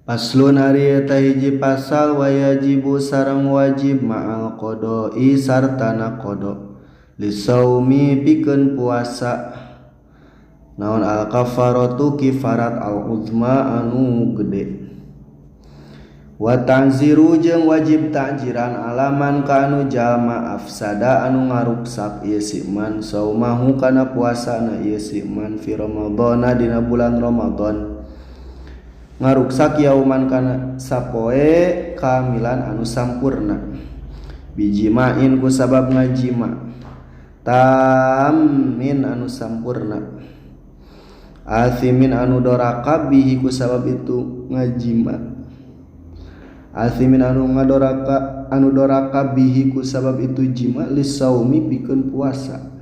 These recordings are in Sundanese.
Faslun ari eta hiji pasal wajibu sareng wajib ma'al qada'i sartana qada lisaumi pikeun puasa naon al kafaratu kifarat al uzma anu gede wa ta'ziru jeung wajib ta'jiran alaman ka anu jalma afsada anu ngaruksak ieu si man saumahu kana puasana ieu si man fi ramadhana dina bulan Ramadan ngaruksak yauman kana sapoe kamilan anu sampurna bijimain ku sabab ngajima tammin anu sampurna asimin anu doraka bihi ku sabab itu ngajima asimin anu ngadoraka anu doraka bihi ku sabab itu jima lisaumi pikeun puasa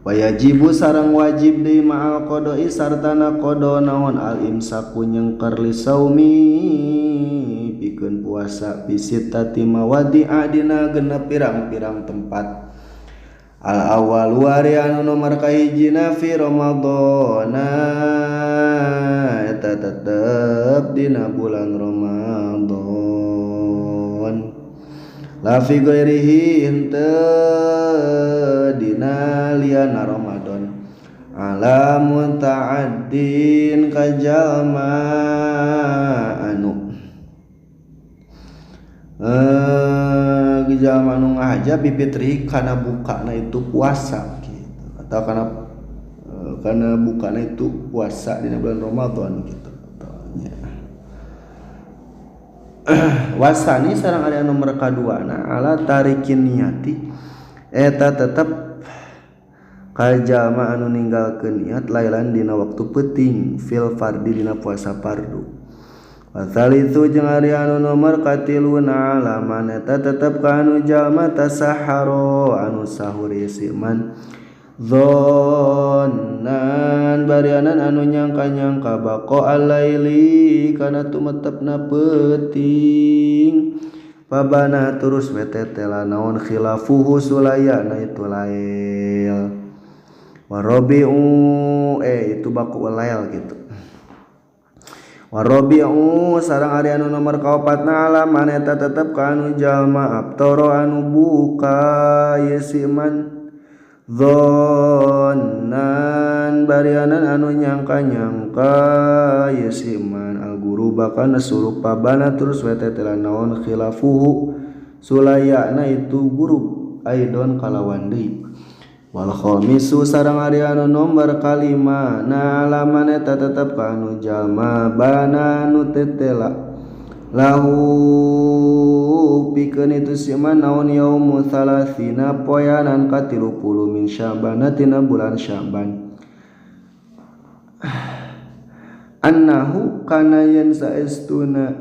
wajibu sareng wajib deui ma'al qada'i sartana qada naon al imsaku nyengker lisaumi pikeun puasa bisittati mawadi'a dina genep pirang-pirang tempat al awal wari anu nomor kahijina fi ramadhana eta tetep dina bulan Ramadan la fi ghairihi henteu dina liana Ramadan ala muta'addin ka jalma anu jalma anu ngahaja bipitrihi kana bukana itu puasa gitu atau kana kana bukana itu puasa dina bulan Ramadan gitu nya. Wasani sareng ari anu nomor kaduana ala tarikin niati eta tetep ka jalma anu ninggalkeun niat lailan dina waktu peuting fil fardi dina puasa fardu. Wasalitsu jeung ari anu nomor katiluna alaman eta tetep ka anu jalma tasaharo anu sahur si man dhannan barianan anu nyangka-nyangka baqa alaili kana tumetepna peuting pabana terus wetetela naon khilafuhu sulayana itu lail warabi'u itu baku lail gitu warabi'u sareng ari anu nomor kaopatna alaman eta tetep ka anu jalma abtara anu buka ye si man dhannan barianan anu nyangka-nyangka ye si man al guru bakana surup pabana terus wetetela naon khilafuhu sulayana itu guru aidon kalawan deui wal khamisu sareng ari anu nomor kalima na alaman eta tetep ka anu jalma bana anu tetela lahu pikeun itu si man naon yaumu salasina poeanan ka 30 min Sya'ban tina bulan Sya'ban annahu kana yen saestuna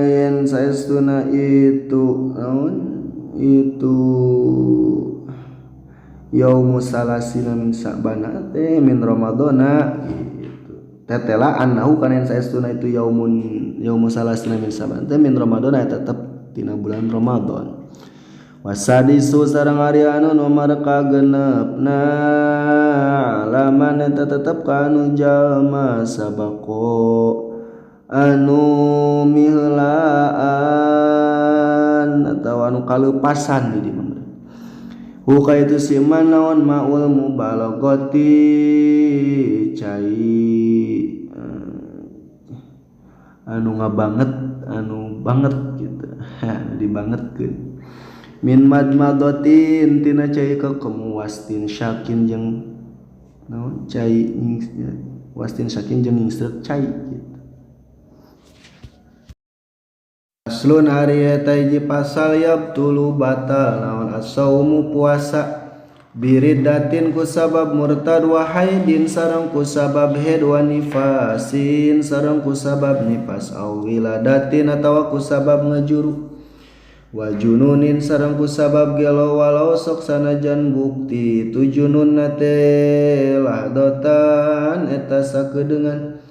yen saestuna itu naon itu yaumu salasina min Sya'ban teh min Ramadhana gitu tetela annahu kana yen saestuna itu yaumun yaumu salasina min Sya'ban teh min Ramadhana tetep tina bulan Ramadan. Wasadisu sareng ari anu nomor kagenepna alaman eta tetep ka anu jalma sabaqo anu miheulaan atau anu kaleupasan di dieu mah huka itu si man naon maul mubalaghati cai anu ngabanget anu banget gitu dibangetkeun min madmadatin tina cai kekemuwastin syakin jeung naon cai wastin syakin jeung nyingseuk cai gitu. Aslun ari eta hiji pasal yabtulu batal naon as-saumu puasa biriddatin ku sabab murtad wa haidin sareng ku sabab haid wa nifasin sareng ku sabab nifas au wiladatin atawa ku sabab ngajuru wa jununin sareng ku sabab gelo walau sok sanajan bukti tu jununna teh lahdotan eta sakedengan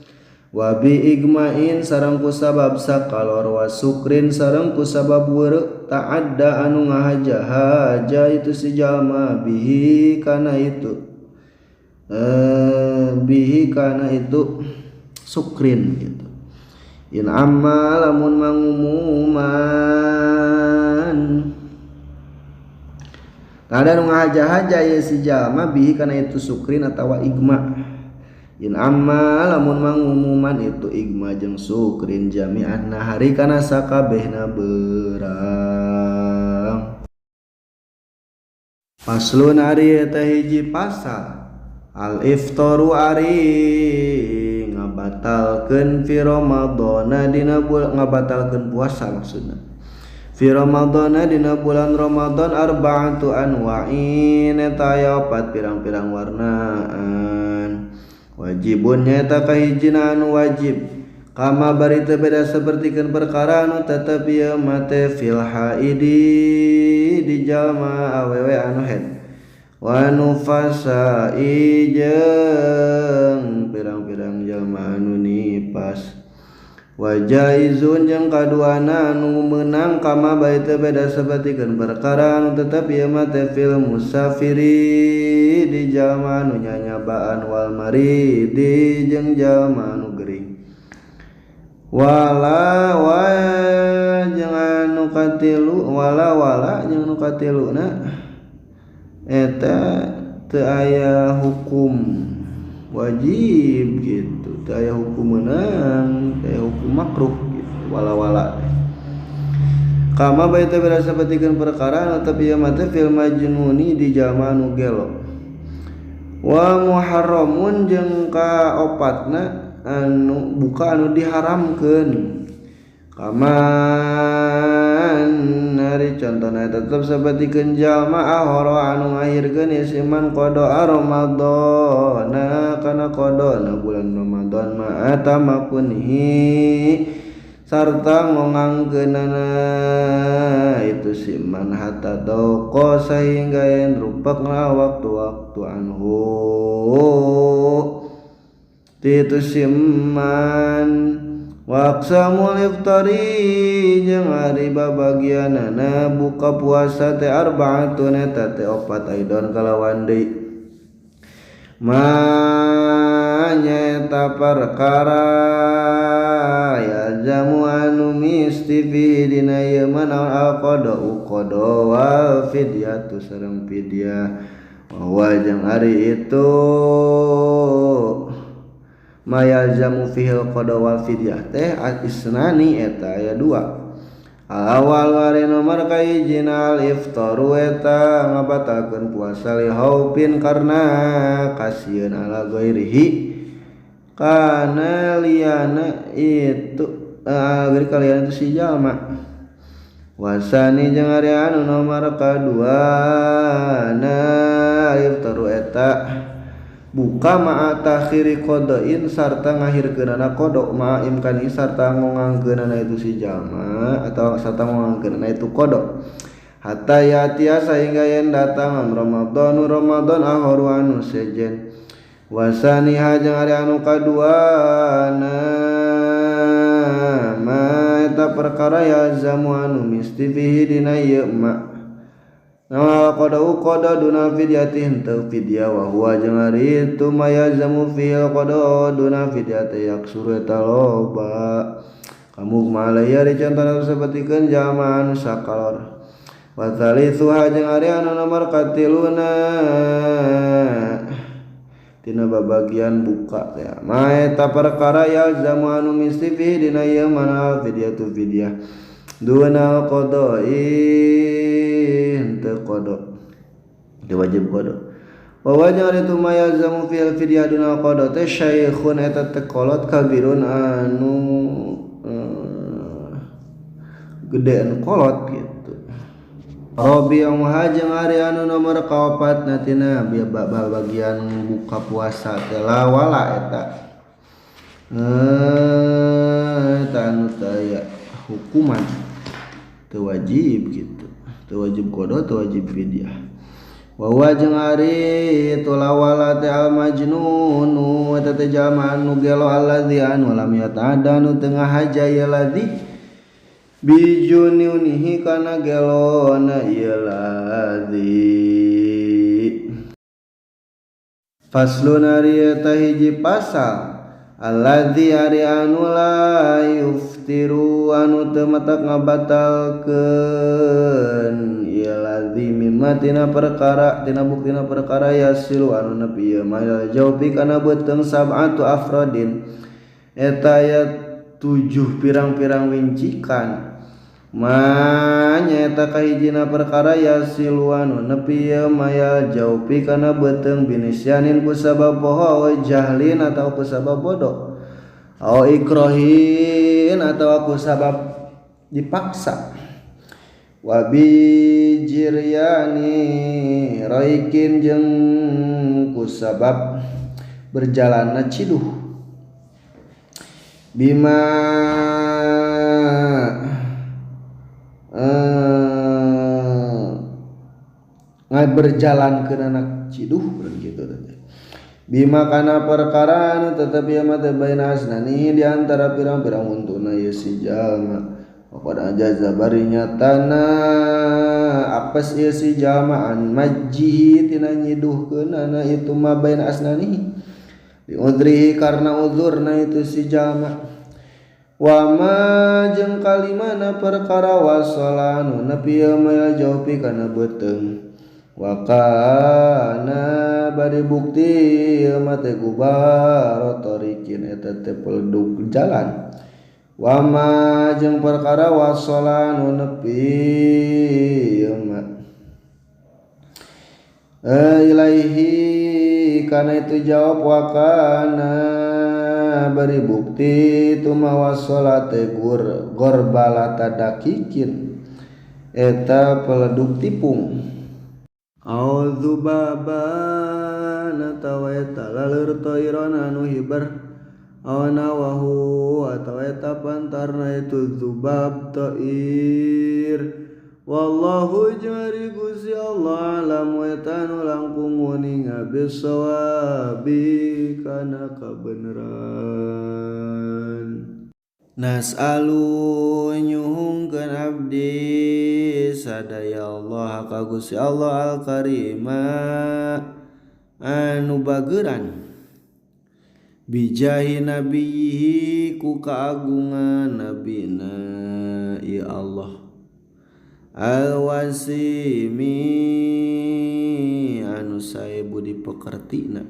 wa bi igmain sareng ku sabab sakalor wa sukrin sareng ku sabab weureuh ta'adda anu ngahaja-haja itu si jalma bihi kana itu bihi kana itu sukrin gitu. In amma lamun mangumuman kada nu ngahaja-haja ye si jalma bihi kana itu sukrin atawa igma. In amma lamun mangumuman itu igma jeung sukrin jami'an nahari kana sakabehna beurang. Faslun ari eta hiji pasal al iftaru ari ngabatalkeun fi Ramadhana dina bulan ngabatalkeun puasa maksudna fi Ramadhana dina bulan Ramadan arba'atu anwa'in eta aya opat pirang-pirang warnaan wajibun nyaeta kahijina anu wajib kama bari teu beda sapertikeun perkara anu tetep ieu mate fil haidi di jalma awewe anu haid wa nufasai jeung pirang-pirang jalma anu nipas wa jaizun jeung kaduana anu meunang kama bari teu beda sapertikeun perkara anu tetep ieu mate fil musafiri di jalma anu nyanyabaan wal maridi jeung jalma anu gering wala wa jeung anu katilu wala wala jeung anu katiluna eta teu aya hukum wajib gitu, teu aya hukum meunang, teu aya hukum makruh gitu wala wala kama bae teu beda sapertikeun perkara anu tapi ieu mah teh fil majnuni di jalma anu gelo wa muharramun jeung ka opatna anu buka anu diharamkeun kaman ari contona tetep sapertikeun jalma ahara anu ngahirkeun isiman qada Ramadhana kana qadana bulan Ramadan ma atamakunihi sarta ngongangkeunana itu siman hatta doqa sahingga yen rupekna waktu-waktu anhu itu siman waqsamul iftari jeung ari babagianana buka puasa teh arbaatun eta teh opat aidon kalawan deui ma nyaeta perkara ya jamu anu misti fi dina ieu mah naon al qada'u qada wal fidyatu sareng fidyah wa jeung ari itu ma yalzamu fihil qada wal fidyah teh isnani eta aya dua awal wari nomor kahijina al iftaru eta ngabatalkeun puasa li haupin karena kasieun ala ghairihi kana liyana itu ghairi kalian itu si jalma wasani jeung ari anu nomor kadua na iftaru eta buka ma'a takhiri qada'in sarta ngahirkeunana qada ma'a imkani sarta ngongangkeunana itu si jalma atau sarta ngongangkeunana itu qada hatta yatia sahingga yen datang Ramadan Ramadan akharu anu sejen wasaniha jeung ari anu kaduana ma eta perkara yalzamu anu misti fihi dina ieu ma nama qada'u qada duna fidyati henteu fidyah wa huwa jeung ari itu ma yalzamu fil qada duna fidyati yaksuru eta loba kamu malaya dicontohna sapertikeun jalma anu sakalor wa thalithuha jeung ari anu nomor katiluna tina babagian buka teh ma eta perkara yalzamu anu misti fi dina ieu mana fidyatu fidyah duna qada'i henteu qada teu wajib qada wa wajib itu ma yalzamu fil fidyah duna qada teh syaikhun eta teh kolot kabirun anu gedean kolot gitu Rabi'u jeung ari anu nomor kaopatna tina bagian buka puasa teh lawala eta eta anu teh hukuman teu wajib gitu teu wajib qada teu wajib fidyah wa huwa jeung ari itu lawala teh al majnunu eta teh jalma anu gelo allazi anu lam yata'adda nu teu ngahaja ieu ladzi bijununihi kana gelona ieu ladzi. Faslun ari eta hiji pasal alladzi ari anu la yuftiru anu teu matak ngabatalkeun ieu ladzi mimma tina perkara tina buktina perkara yasilu anu nepi ieu mah jaupi kana beuteung sab'atu afrodin eta aya 7 pirang-pirang wincikan ma nyaeta kahijina perkara yasilu anu nepi ieu maya jaupi kana beuteung binisyanin ku sabab poho aw jahlin atawa ku sabab bodoh aw ikrohin atawa ku sabab dipaksa wa bijiryani raikin jeung ku sabab berjalanna ciduh bima berjalan ke anak ciduh gitu bima kana perkara anu tetep ieu mah teh baina asnani di antara pirang-pirang untuna ieu si jalma waqad ajaza bari nyatana apes ieu si jalma an majjihi tina nyiduhkeunana itu mah baina asnani li udrihi karena uzurna itu si jalma wa ma jeung kalimana perkara wasala anu nepi ieu mah jaupi kana beuteung wa kana bari bukti ieu mah teh gubar tarikin eta teh peledug jalan wa ma jeung perkara wasala anu nepi ieu mah ilaihi kana itu jawab wa kana bari bukti itu mah wasala teh gorbalata dakikin eta peledug tipung Auzubaban atawa eta laleur toiron anu hiber awana wahu atawa eta pantarna itu zubab toir wallahu jari Gusti Allah alam eta anu langkung nguninga bisawabi kana kabeneran. Nas'alu nyuhungkeun abdi sadaya Allah ka Gusti Allah al-Karima anu bageuran bijahi nabiyihi ku kaagungan nabina ya Allah al-wasimi anu sae budi pekertina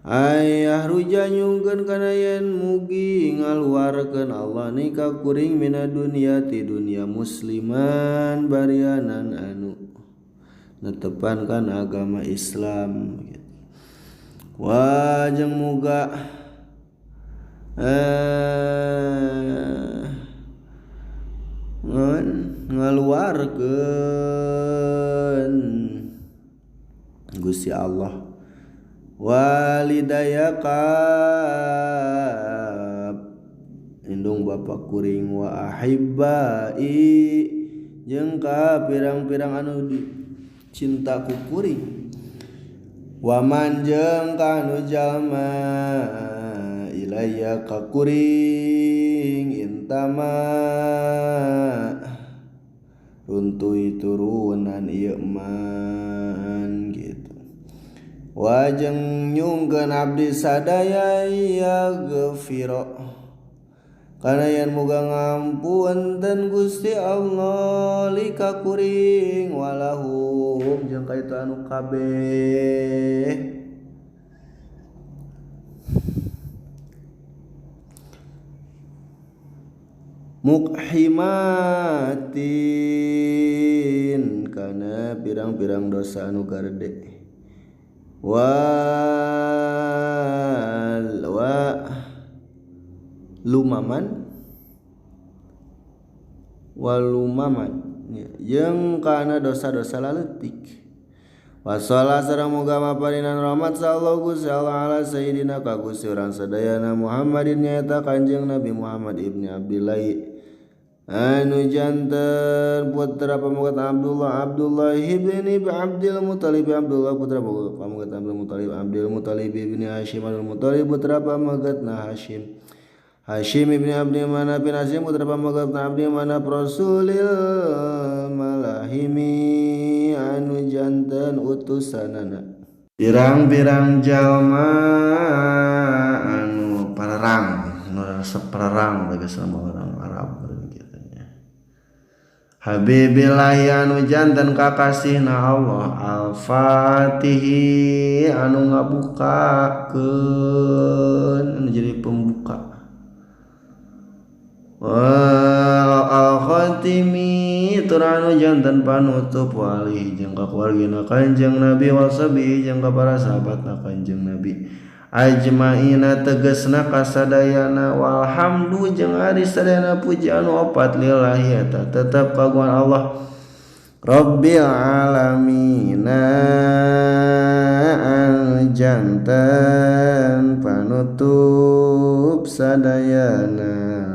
ayah ruja nyungkeun kana yen mugi ngaluarkeun Allah ni ka kuring mina dunia ti dunia musliman barianan anu netepan kana agama Islam gitu. Wa jeung muga ngaluarkeun Gusti Allah walidaya ka indung bapak kuring wa ahibbai jeung ka pirang-pirang anu cinta ku kuring wa man jeung ka anu jalma ilaya ka kuring intama runtuy turunan ieu man gitu. Wajeng nyungkeun abdi sadaya ya gafiro kana yen muga ngampunten Gusti Allah lika kuring walahum jeung ka itu anu kabeh mukhimatin kana pirang-pirang dosa anu garede wal wa lumaman walumaman jeung kana dosa-dosa laletik wasalla sareng muga maparinan rahmat sallallahu Gusti Allah ala sayidina ka Gusti urang sadayana Muhammadin nyaeta Kanjeng Nabi Muhammad ibni Abdillah anu janten putra pamegat Abdullah Abdullah ibni Abdul Muthalib Abdullah putra pamegat Abdul Muthalib Abdul Muthalib ibni Hashim Abdul Muthalib putra pamegatna Hashim Hashim ibni Abdi Manaf bin Hashim putra pamegat Abdi Manaf Rasulil Malahimi anu janten utusanana Pirang-pirang jalma anu parerang, anu resep perang tegas sama orang Arab gitu nya. Habibillahi anu janten kakasihna Allah Al-Fatihi anu ngabukakeun anu jadi pembuka. Al-Khatimi tur anu janten panutup wali jeung ka keluargina Kanjeng Nabi wasabi jeung ka para sahabatna Kanjeng Nabi ajmaina tegasna kasadayana walhamdu jeung ari sadayana puji anu opat lillahi eta tetep kagungan Allah Rabbil alamin janten panutup sadayana.